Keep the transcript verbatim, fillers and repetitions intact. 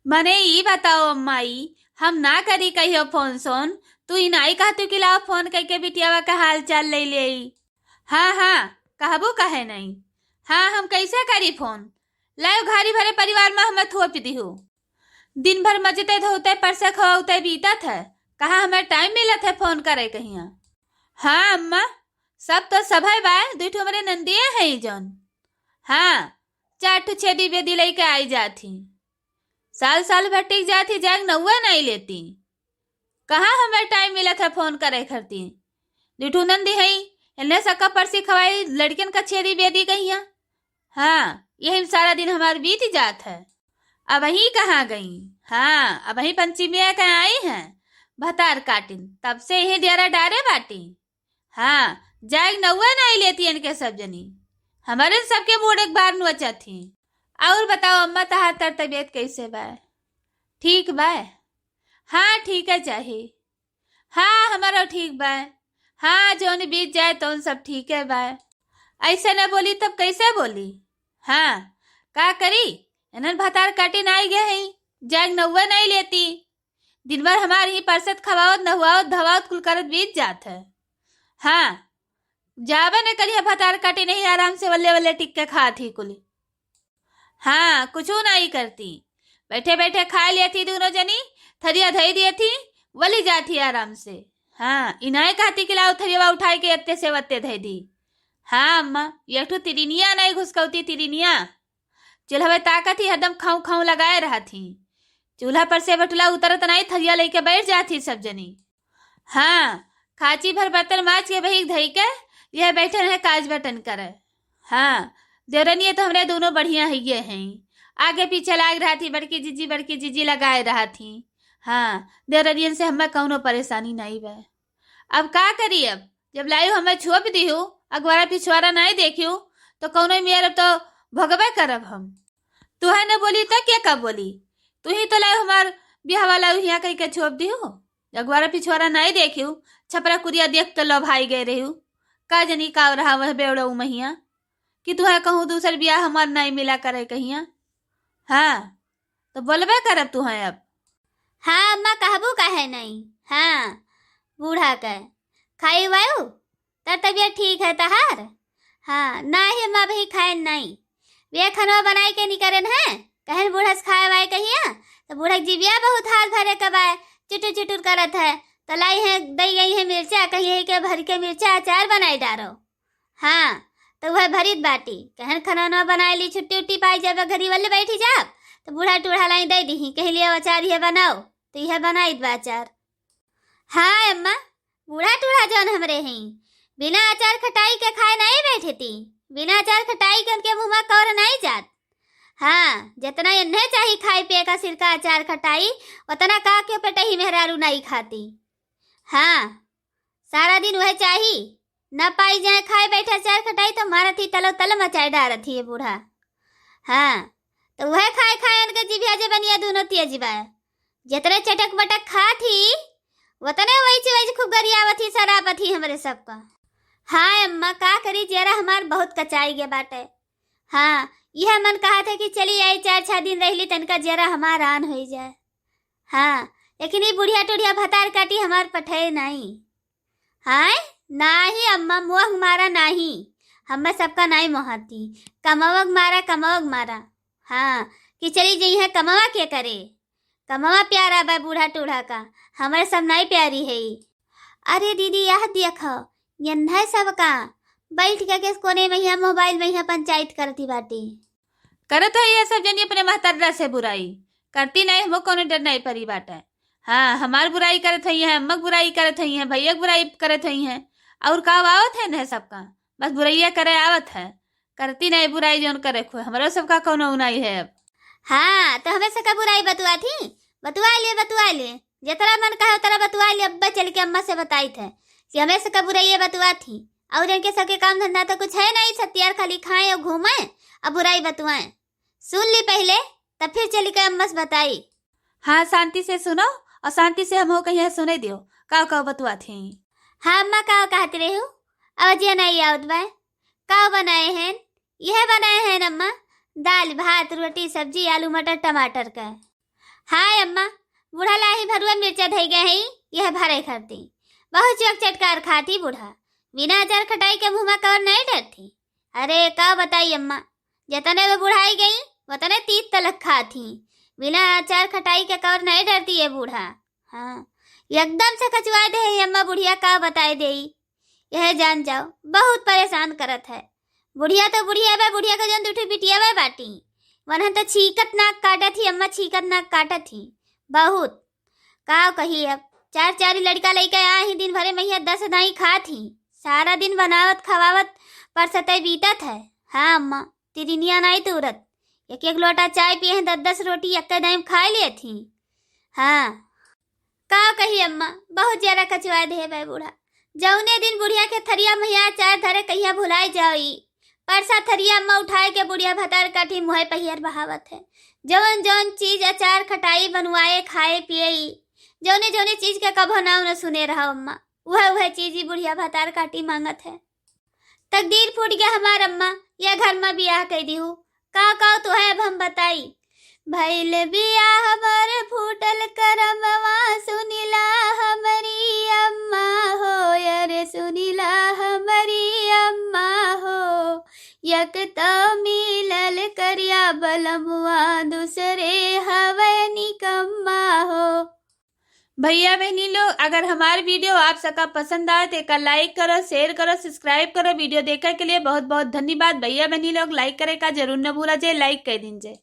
मने ई बताओ अम्मा, ई हम ना करी कहियो फोन सोन, तू ई नाई कहतू कि लाओ फोन कइके बिटियावा का हाल चाल ले लेई। हाँ, हाँ, कहबू कहे नहीं। हाँ, हम कैसे करी फोन? लाओ घारी भरे परिवार में हमें थोप दिहू। दिन भर मजते धोते परसे खवाउते बीतत है, कहाँ हमें टाइम मिलत है फोन करे कहिया? हाँ अम्मा, सब तो सब है बा, दुई ठो हमरे नंदिये हैं जौन। हाँ, चार ठो छेदी बेदी लइके आई जात ही। साल साल भर टिक जात ही, जाग नौवे नहीं लेती। कहाँ हमें टाइम मिलत है फोन करे खरती? दुई ठो नंदी है, इन्हें सबका परसी खवाई, लड़कन का छेदी बेदी कहिया। हाँ, यही में सारा दिन हमार बीत जात है। अबहीं कहाँ गई? हाँ, अबहीं पंचमिया के आई हैं भतार काटिन, तब से यही डेरा डारे बाटी। हाँ, जाए नौवे नहीं लेती इनके सब जनी। हमारे सबके मूड एक बार नोचत ही। और बताओ अम्मा, तहार तर तबीयत कैसे बा? ठीक बा? हाँ, ठीक है चाही। हाँ, हमारो ठीक बा। हाँ, जौन बीत जाए तौन सब ठीक है बा। ऐसे न बोली तब कैसे बोली? हाँ, का करी? इन्हन भतार काटिन आई गए हैं, जाग नौवे नहीं लेती। दिन भर हमार ही परसत खवावत नहुआवत धवावत कुल करत बीत जात है। हाँ, जाबे न करिया भतार काटिन ही आराम से वल्ले वल्ले टिक के खात ही कुली। हाँ, कुछू नाई करती। बैठे बैठे खाए लेती दोनों जनी, थरिया धई देती, वली जाती आराम से। हाँ, इनाए कहती कि लाओ थरिया उठाए के अत्ते से वत्ते धई दी। हाँ अम्मा, ये ठू तिरिनिया नाई घुसकौती तिरिनिया। चूल्हवे ताकत ही हरदम खाऊं खाऊं लगाए रहत ही। चूल्हा पर से बटुला उतरत नाई, थरिया लेके बैठ जात ही सब जनी। हाँ, खाची भर बर्तन माज के बहिक धई के यह बैठे रहे काज बटन करे। हाँ, देवरनिया तो हमरे दोनों बढ़िया है ये हैं, आगे पीछे लाग रहत ही, बड़की जीजी बड़की जीजी लगाए रहत ही। हाँ, देवरनियन से हमें कौनो परेशानी नहीं बा। अब का करी, अब जब लाइव हमें छोप दिहू, अगवारा पिछवारा नहीं देखियो, तो कौनो मेर अब तो भोगबे करब हम। तू है न बोली तो के का बोली? तू ही तो लाइव हमार बियाह वाला हियाँ कह के छोप दिहू। अगवारा पिछवारा नहीं देखियो, छपरा कुरिया देख के लो भाई गए रहियो। का जनी का रहा वह बेवड़ा उमहिया कि तू है कहूँ दूसर बियाह हमार नहीं मिला करे कहिया। हाँ, तो बोलबे करब तू है अब। हाँ अम्मा, कहबू काहे नहीं। हाँ, बूढ़ा के खाई वायु, तर तबियत ठीक है तहार? हाँ, नाही अम्मा, अबही खाए नहीं। वे खनवा बनाई के निकरेन है, कहन बूढ़ा से खाए वाए कहिया, तो बूढ़ा के जिबिया बहुत हाल भरे के बाय, चुटुर चुटुर करत है। तो लाई है, दई गई है मिर्चा, कही है के भर के मिर्चा अचार बनाई डारो। हाँ, तो वह भरित बाटी, कहन खनवा बनाए ली, छुट्टी उट्टी पाई जब घरी वल्ले बैठी जाब, तो बूढ़ा टूढ़ा लाई दे दी, कह लिया अचार ये बनाओ, तो यह बनाई बा अचार। हाँ अम्मा, बूढ़ा टूढ़ा जौन हमरे हैं, बिना अचार खटाई के खाए नहीं बैठती, बिना अचार खटाई के उनके मुँह में कौर नहीं जात। हाँ, जितना इन्हें चाही खाए पिए का सिरका अचार खटाई, उतना का के पेटही मेहरारू नहीं खाती। हाँ, सारा दिन वह चाही, न पाई जाए खाए बैठे अचार खटाई तो मारत ही तलो तल मचाए डारत ही ये बूढ़ा। हाँ, तो वह खाए खाए उनके जिभिया जे बनिया दोनों तेज बा। जितने चटक बटक खात ही, उतने वैच वैच खूब गरियावत ही, सरापत ही हमरे सबका। हाँ अम्मा, का करी, जेरा हमार बहुत कचाई गे बाटे। हाँ, यह मन कहत है कि चली आई, चार छह दिन रहली, तनका जेरा हमार आन होई जाए। हाँ, लेकिन ई बुढ़िया टुढ़िया भतार काटी हमार पठे नहीं। हाँ, नाही अम्मा, मोह मारा नाही, हमें सबका नाही मोहाती। कमावक मारा, कमावक मारा। हाँ, कि चली जइहे कमावा के करे। कमावा प्यारा बा बूढ़ा टूढ़ा का, हमरे सब नाही प्यारी है ई। अरे दीदी, यह देखो, यन्हे सबका बैठ के, के कोने में यहाँ मोबाइल में यहाँ पंचायत करती बाटी। करत है ये सब जनी अपने महतर्रा से बुराई, करती नहीं, हमको कोनो डर नहीं परी बाटे। हाँ, हमार बुराई करत है, अम्मा के बुराई करत है, भैया के बुराई करत है, और का आवत है न सबका, बस बुराइया करे आवत है, करती नहीं बुराई जौन करे खोए, हमरो सबका कोनो उनाई है अब। हाँ, तो हमें सबका बुराई बतुआ थी, बतुआ ले, बतुआ ले, जतरा मन कहे उतरा बतुआ ले, अब्बा चल के अम्मा से बताई थे कि हमें सबका बुराइया बतुआ थी, और इनके सबके काम धंधा तो कुछ है नहीं, सत्यार खाली खाए और घूमे, अब बुराई बतुआए। सुन ली पहले, तब फिर चली के अम्मा से बताई। हाँ, शांति से सुनो और शांति से हमहू कहिया सुने दियो, का का बतुआ थी। हाँ अम्मा, का कहत रहे हो? आवाजिया नहीं आवत बा। का बनाए हैं? यह बनाए हैं अम्मा, दाल, भात, रोटी, सब्जी, आलू, मटर, टमाटर का। हाय अम्मा, बूढ़ा लाही भरुआ मिर्चा धइ गए हैं, यह भरे खरती। बहुत चोक चटकार खाती बूढ़ा, बिना अचार खटाई के मुँह मा कवर नहीं डरती। अरे का बताई अम्मा, जतने वो बुढ़ाई गई, वतने तीत तलक खाती। बिना अचार खटाई के कवर नहीं डरती ये बूढ़ा। हाँ, एकदम से खचुआ दे है अम्मा बुढ़िया, का बताई देई। यह जान जाओ, बहुत परेशान करत है। बुढ़िया तो बुढ़िया बे, बुढ़िया के जौन दुठो बिटिया बे बाटी, वनहन तो छींकत नाक काटत ही अम्मा, छींकत नाक काटत ही। बहुत का कही अब, चार चार लड़का लइके आ ही, दिन भरे महिया दस दाई खात ही, सारा दिन बनावत खवावत परसते बीतत है। हाँ अम्मा, तिरिनिया नाई तूरत, एक एक लोटा चाय पिए हैं, दस दस रोटी एक दाई में खाई लेत ही। हाँ, का कही अम्मा, बहुत ज्यादा कचवा दे बे बूढ़ा। जौने दिन बुढ़िया के थरिया महिया अचार धरे कहिया भुलाई जाई। परसा थरिया अम्मा उठाए के बुढ़िया भतार काटी मुँहे पहियर बहावत है। जौन जौन चीज अचार खटाई बनवाए खाए पिए, जौने जौने चीज के कभो नाव न सुने रहो अम्मा, उहे उहे चीज ही बुढ़िया भतार काटी मांगत है। तकदीर फूट गया हमार अम्मा, ये घर मा बियाह कई दिहू। का का तोहे अब हम बताई। भइल बियाह मोर फूटल करमवा, सुनिला हमरी अम्मा हो, अरे सुनिला हमरी अम्मा हो। एक तो मिलल करिया बलमुआ, दूसरे हवे निकम्मा हो। भैया बहनी लोग, अगर हमार video आप सबका पसंद आए तो एका like करो, share करो, subscribe करो। Video देखे के लिए बहुत बहुत धन्यवाद। भैया बहनी लोग, like करे का जरूर न भूला जाए, like कर दीजिए।